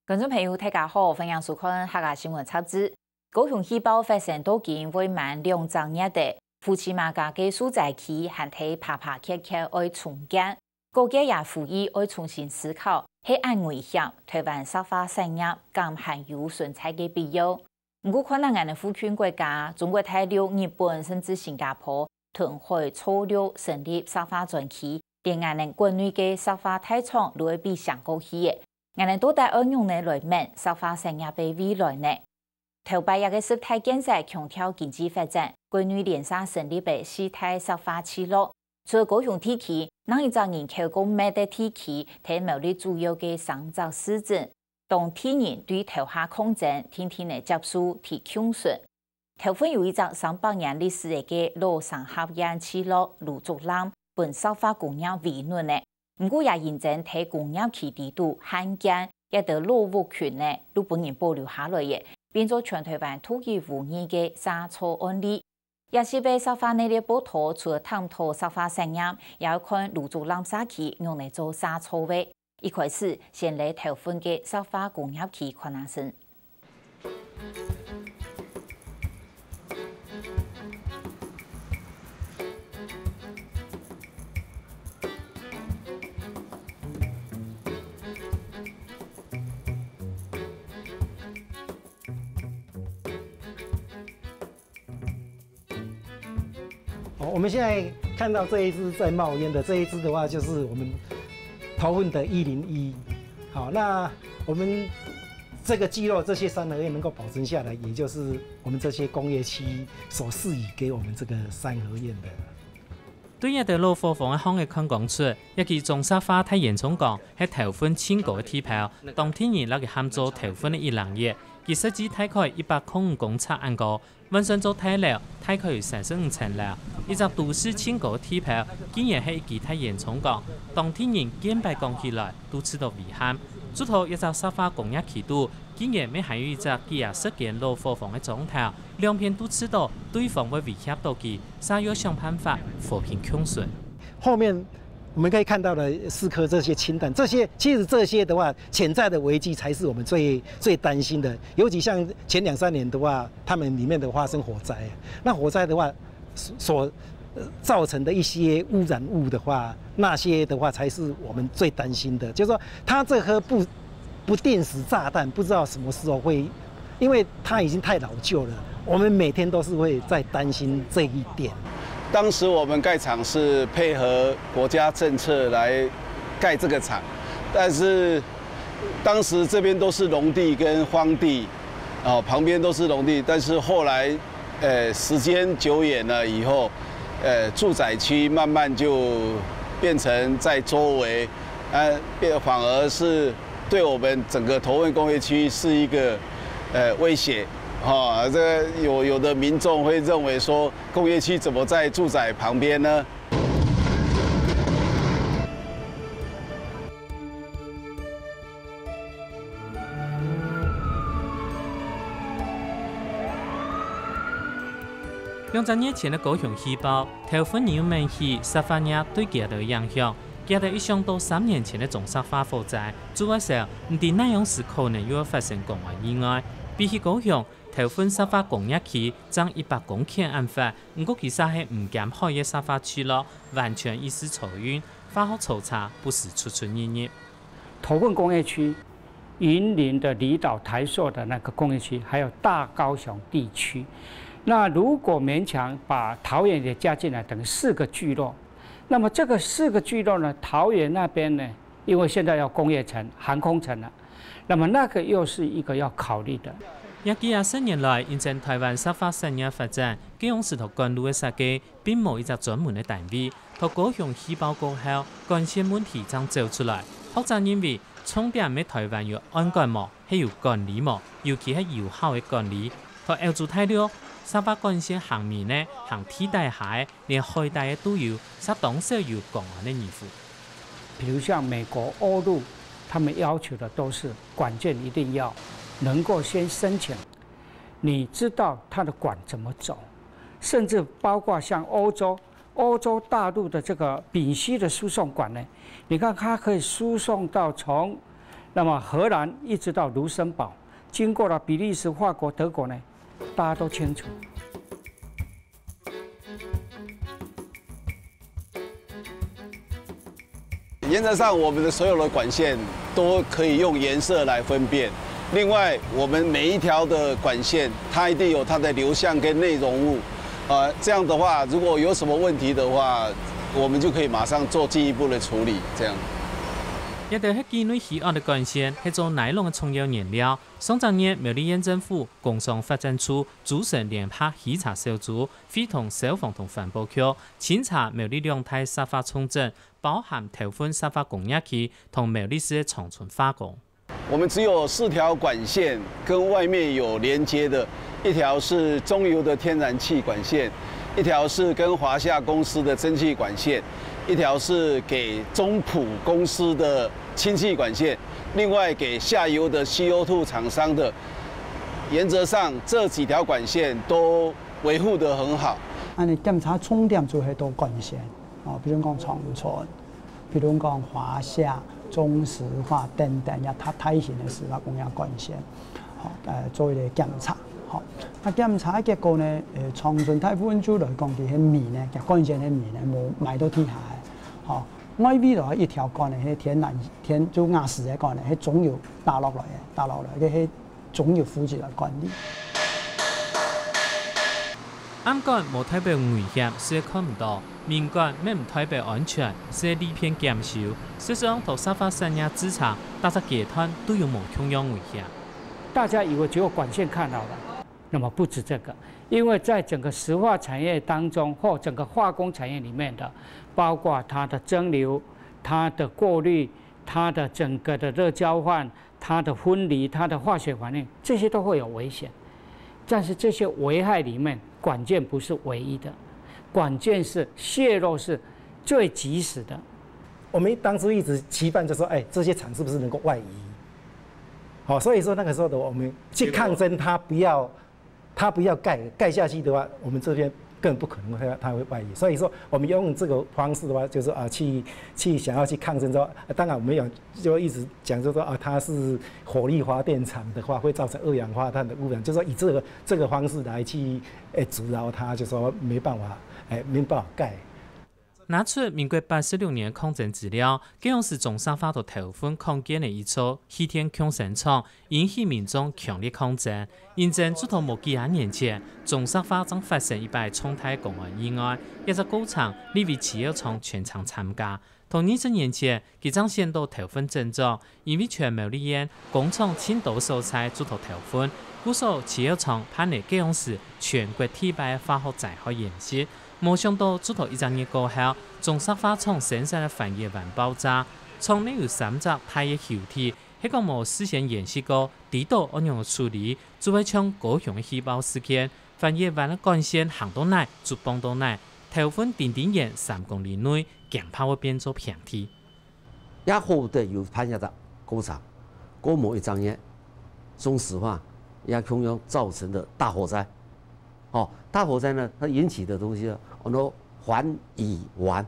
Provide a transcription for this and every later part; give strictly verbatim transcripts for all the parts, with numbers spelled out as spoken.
觀眾朋友，大家好，歡迎收看《客家新聞雜誌》。高雄氣爆發生到今會滿兩隻月了，烏漆嘛黑个受災區還係爬爬蹶蹶愛重建。各界也呼籲愛重新思考，係恁危險，臺灣石化產業敢還有存在个必要？毋過看啊𠊎等附近國家，中國大陸、日本甚至新加坡 屯海、錯陸成立石化專區，連𠊎等國內个石化大廠都會被掀過去了。𠊎等到底愛仰仔來面石化產業个未來呢？頭擺這个十大建設強調經濟發展，國內連續成立个四大石化聚落，除了高雄地區，另一隻人口較密个地區，在苗栗主要个三隻市鎮，當地人對頭下抗爭，定定仔接受提共識。 頭份有一隻三百年歷史个老三峽縣聚落蘆竹林，分石化工業圍攏了。毋過也因爭在工業區裡肚興建，這兜老屋群呢，就分人保留下來了，變做全臺灣獨一無二个沙草案例。這集个石化系列報導，除了探討石化產業，也愛看蘆竹林社區仰仔做沙草个。 一開始，先來頭份个石化工業區看啊先。哦，我们现在看到这一只在冒烟的这一只的话，就是我们头份的一零一。好，那我们这个聚落这些三合院能够保存下来，也就是我们这些工业区所赐予给我们这个三合院的。對這兜老伙房个項仔看講出，這支裝石化大煙囪缸係頭份盡高个地標，當地人摎佢喊做頭份个一零一，佢實際大概一百空五公尺恁高， 換算做大樓，大概有三十五層樓。一隻都市盡高个地標，竟然係一支大煙囪缸，當地人見擺講起來，都試著遺憾。就在這隻石化工業區肚，竟然乜還有一隻幾下十間老伙房个庄頭，兩片都試著對方會威脅著佢，煞愛想辦法和平共存。後面 我们可以看到的四顆这些氫彈，这些，其实这些的话，潜在的危机才是我们最，最担心的。尤其像前两三年的话，他们里面的发生火灾，那火灾的话，所，呃，造成的一些污染物的话，那些的话才是我们最担心的。就是说，它这颗不，不定时炸弹，不知道什么时候会 因为它已经太老旧了，我们每天都是会在担心这一点。当时我们盖厂是配合国家政策来盖这个厂，但是当时这边都是农地跟荒地，哦，旁边都是农地，但是后来，呃，时间久远了以后，呃，住宅区慢慢就变成在周围，呃，变，反而是 对我们整个头份工业区是一个，呃，威胁，哈，这个有，有的民众会认为说，工业区怎么在住宅旁边呢？ 兩隻月前个高雄氣爆，頭份人又愐起石化業對佢兜个影響。佢兜一想到三年前个裝石化火災，就會愁，毋知哪央時可能又會發生公安意外。比起高雄，頭份石化工業區正一百公頃恁闊，毋過佢煞係毋兼海个石化聚落，完全意識錯運，化學粗茶不時出出入入。 頭份工業區，雲林的離島台塑的那个工业区，还有大高雄地区。那如果勉强把桃园也加进来，等于四个聚落。那么这个四个聚落呢，桃园那边呢，因为现在要工业城、航空城了，那么那个又是一个要考虑的。這幾下十年來，因爭臺灣石化產業發展，該央時在管路个設計， 並無一隻專門个單位。在高雄氣爆過後，管線問題正走出來。學者認為，重點毋係臺灣有安管無，係有管理無，尤其係有效个管理。在歐洲大陸，石化管線行面个、行地底下个，連海底个都有，煞當少有公安个疑慮。比如像美国、歐陆，他们要求的都是管线一定要能够先申请，你知道它的管怎么走，甚至包括像欧洲， 欧洲大陆的这个丙烯的输送管呢，你看它可以输送到从那么荷兰一直到卢森堡，经过了比利时、法国、德国呢，大家都清楚。原则上，我们的所有的管线都可以用颜色来分辨。另外，我们每一条的管线，它一定有它的流向跟内容物。呃，这样的话，如果有什么问题的话，我们就可以马上做进一步的处理。这样。這兜係機內起案个管線，係做尼龍个重要原料。上隻月，苗栗縣政府工商發展處組成聯合稽查小組，會同消防同環保局巡查苗栗兩大石化重鎮，包含頭份石化工業區同苗栗市个長春化工。我们只有四条管线跟外面有连接的，一条是中油的天然气管线，一条是跟华夏公司的蒸汽管线，一条是给中普公司的氢气管线，另外给下游的 CO two 厂商的。原则上，这几条管线都维护得很好。恁呢檢查重點就係到管線，哦，比如講長春，比如講華夏、中石化等等，也大大型个石化工業管線，好，呃，做一个檢查，好。那檢查个結果呢，呃，長春大部分就來講，佢个面呢，佢管線个面呢，無埋到地下个，好。外圍來一條管呢，係天然天就瓦斯个管呢，係中油打落來个，打落來个係 中油負責來管理。暗管無代表危險，係看毋到；明管乜毋代表安全，係利便檢修。事實上，在石化產業製造，逐隻階段都有無共樣危險。大家以为只有管线看好了，那么不止这个，因为在整个石化产业当中，或整个化工产业里面的，包括它的蒸馏、它的过滤、它的整个的热交换、它的分离、它的化学反应，这些都会有危险。但是这些危害里面，管线不是唯一的，管线是泄漏是最及时的。我们当初一直期盼就说，哎，这些厂是不是能够外移？好，所以说那个时候的我们去抗争，他不要，他不要盖，盖下去的话，我们这边更不可能会他会外移。所以说，我们用这个方式的话，就是啊，去去想要去抗争说，当然我们有就一直讲就说啊，它是火力发电厂的话，会造成二氧化碳的污染，就说以这个这个方式来去诶阻挠它，就说没办法，诶没办法盖。拿出民國八十六年抗爭資料，該央時中石化在頭份擴建个一座氣電共生廠，引起民眾強烈抗爭。因爭直到無幾下年前，中石化正發生一擺重大公安意外，這隻過程，這位徐耀昌全程參加。在二十年前，佢正選到頭份鎮長，因為全苗栗縣工廠盡多所在就在頭份，故所徐耀昌辦了該央時全國第一擺个化學災害演習。 無想到，直到一隻月過後，中石化廠生產个番野灣爆炸，廠內有三隻大个球體，係講無事先演習過，知著愛仰仔處理，就會像高雄个氣爆事件，番野灣个管線行到哪就放到哪，頭份頂頂遠三公里內，驚怕會變做平地。 也好得有辦一隻工廠，過無一隻月，中石化也共樣造成的大火災。哦，大火災呢，它引起的東西呢，安到環乙灣，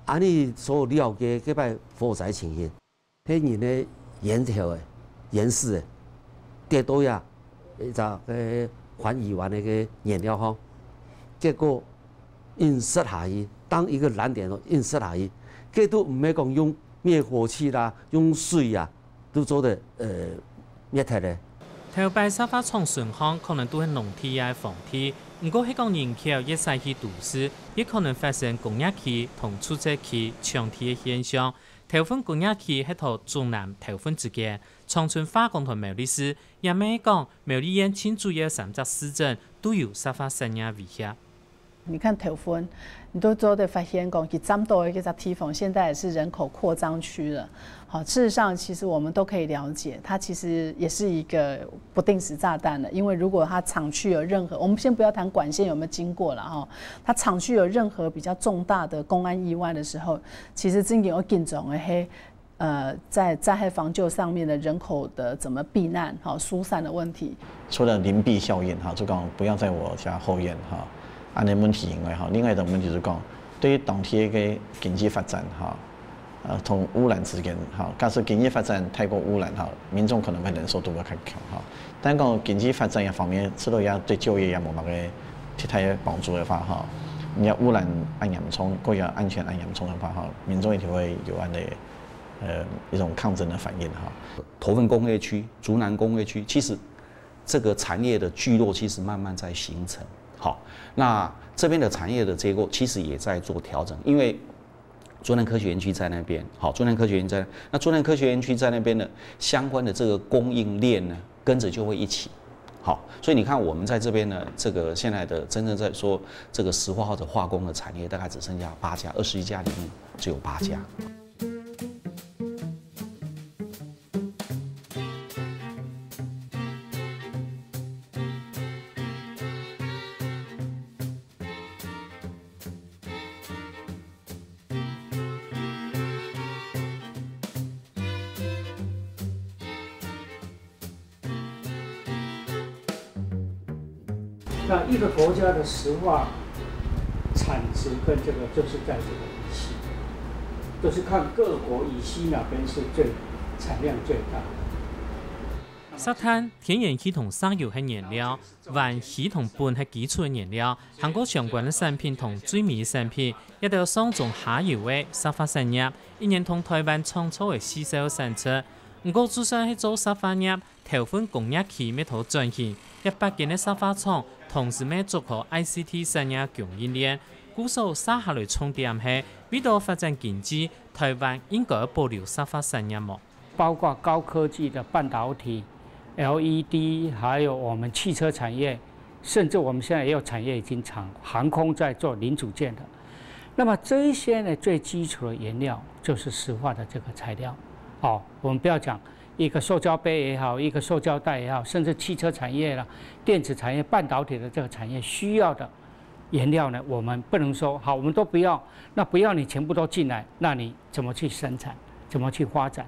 恁呢所了解這擺火災情形，係人个煙頭个、煙屎个，跌到呀，一隻个環乙灣个原料項，結果 硬塞下去，當一個燃點咯，硬塞下去，該都毋係講用滅火器啦，用水啊，都做得呃滅忒个。頭擺石化廠脣項可能都係農地抑係荒地，毋過係講人口越徙去都市，越可能發生工業區同住宅區搶地个現象。頭份工業區係在竹南頭份之間，長春、化工同苗栗市，也乜係講苗栗縣盡主要三隻市鎮都有石化產業威脅。 你看頭份，你都做得發現講，佢佔到一個地方，現在也是人口擴張區了。好，事實上，其實我們都可以了解，它其實也是一個不定時炸彈了。因為如果它廠區有任何，我們先不要談管線有沒有經過了哈，它廠區有任何比較重大的公安意外的時候，其實真的有緊張的嘿。 呃，在災害防救上面的人口的怎麼避難、哈疏散的問題。除了鄰避效應哈，就講不要在我家後院哈，恁呢問題以外哈，另外一種問題就講，對於當地个經濟發展哈，呃，同污染之間，吼，假使經濟發展太過污染，吼，民眾可能會忍受度會較強，吼。但講經濟發展一方面，這个也對就業也無麼个忒大个幫助个話，吼，你个污染恁嚴重，過个安全恁嚴重个話，吼，民眾一定會有恁个，呃，一種抗爭的反應，吼。头份工业区、竹南工业区，其实这个产业的聚落其实慢慢在形成。好，那这边的产业的结构其实也在做调整，因为竹南科学园区在那边，好，竹南科学园在，那竹南科学园区在那边呢，相关的这个供应链呢，跟着就会一起。好，所以你看，我们在这边呢，这个现在的真正在说这个石化或者化工的产业，大概只剩下八家，二十一家里面只有八家。那一个国家的石化产值跟这个就是在这个乙烯，就是看各国乙烯哪边是最产量最大的。石炭、天然气同石油係原料，還氣同鋯係基礎个原料，還過相關个產品同最尾个產品，這兜上中下游个石化產業，一年同台灣創造个四成个產值。毋過，就算係做石化業， 頭份工業區乜討轉型，這八間个石化廠同時乜做好ICT產業供應鏈。故所續下來重點係，為著發展經濟，台灣應該愛保留石化產業無？包括高科技的半導體、LED，还有我们汽车产业，甚至我们现在也有产业已经航航空在做零组件的。那么这一些呢，最基础的原料就是石化的这个材料。哦，我们不要讲一个塑胶杯也好，一个塑胶袋也好，甚至汽车产业啦、电子产业、半导体的这个产业需要的原料呢，我们不能说好，我们都不要，那不要你全部都进来，那你怎么去生产，怎么去发展？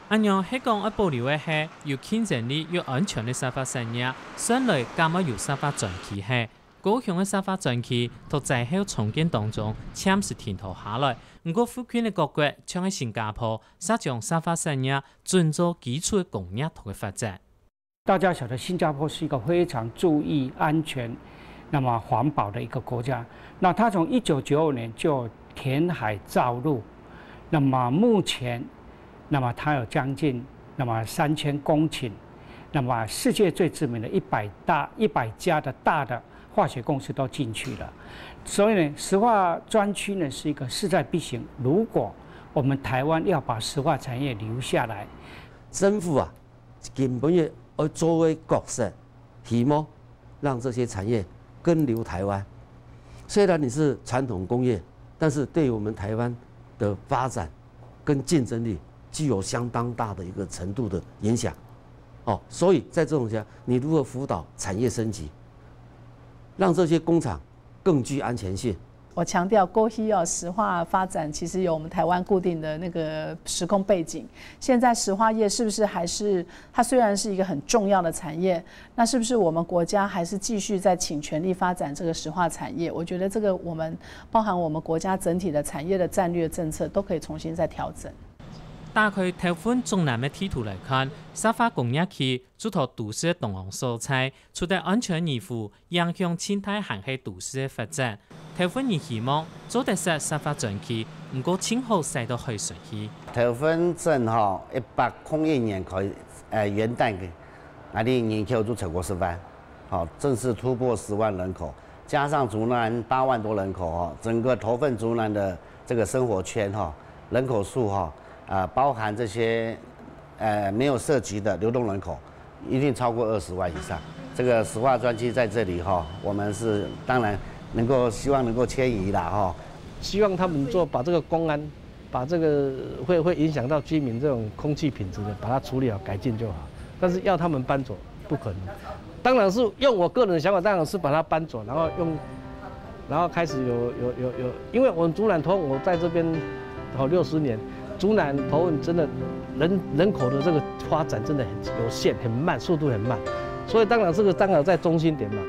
恁樣係講愛保留个係有競爭力又安全个石化產業，算來敢愛有石化專區係。高雄个石化專區，在災後重建當中暫時停討下來，毋過附近个各國，像係新加坡， 煞將石化產業轉做基礎个工業同个發展。大家晓得新加坡是一个非常注意安全、那么环保的一个国家。那它从一九九五年就填海造陆，那么目前，那么它有将近那么三千公顷，那么世界最知名的一百大一百家的大的化学公司都进去了。所以呢，石化专区呢是一个势在必行。如果我们台湾要把石化产业留下来，政府啊，根本也要做个角色，希望让这些产业更留台湾。虽然你是传统工业，但是对于我们台湾的发展跟竞争力具有相当大的一个程度的影响。哦，所以在这种情况下，你如何辅导产业升级，让这些工厂更具安全性？我强调过去哦，石化发展其实有我们台湾固定的那个时空背景。现在石化业是不是还是它虽然是一个很重要的产业，那是不是我们国家还是继续在倾全力发展这个石化产业？我觉得这个我们包含我们国家整体的产业的战略政策都可以重新再调整。打開头份竹南个地图來看，石化工業區就在都市个中央所在，除了安全疑慮，影響盡大還係都市个發展。頭份人希望做得設石化專區，毋過盡好徙到海脣去。頭份鎮吼，一百空一年開，呃，元旦，𠊎等人口就超過十萬，好，正式突破十萬人口，加上竹南八萬多人口吼，整個頭份竹南的這個生活圈吼，人口數吼，呃，包含這些呃沒有涉及的流動人口，一定超過二十萬以上。這個石化專區在這裡哈，我們是當然能夠希望能夠遷移啦哈。希望他們做把這個工安，把這個會會影響到居民這種空氣品質的，把它處理好改進就好。但是要他們搬走，不可能。當然是用我個人的想法，當然是把它搬走，然後用，然後開始有有有有，因為我們竹南頭份我在這邊好六十年，竹南頭份真的人人口的這個發展真的很有限，很慢，速度很慢，所以當然這個當然在中心點嘛。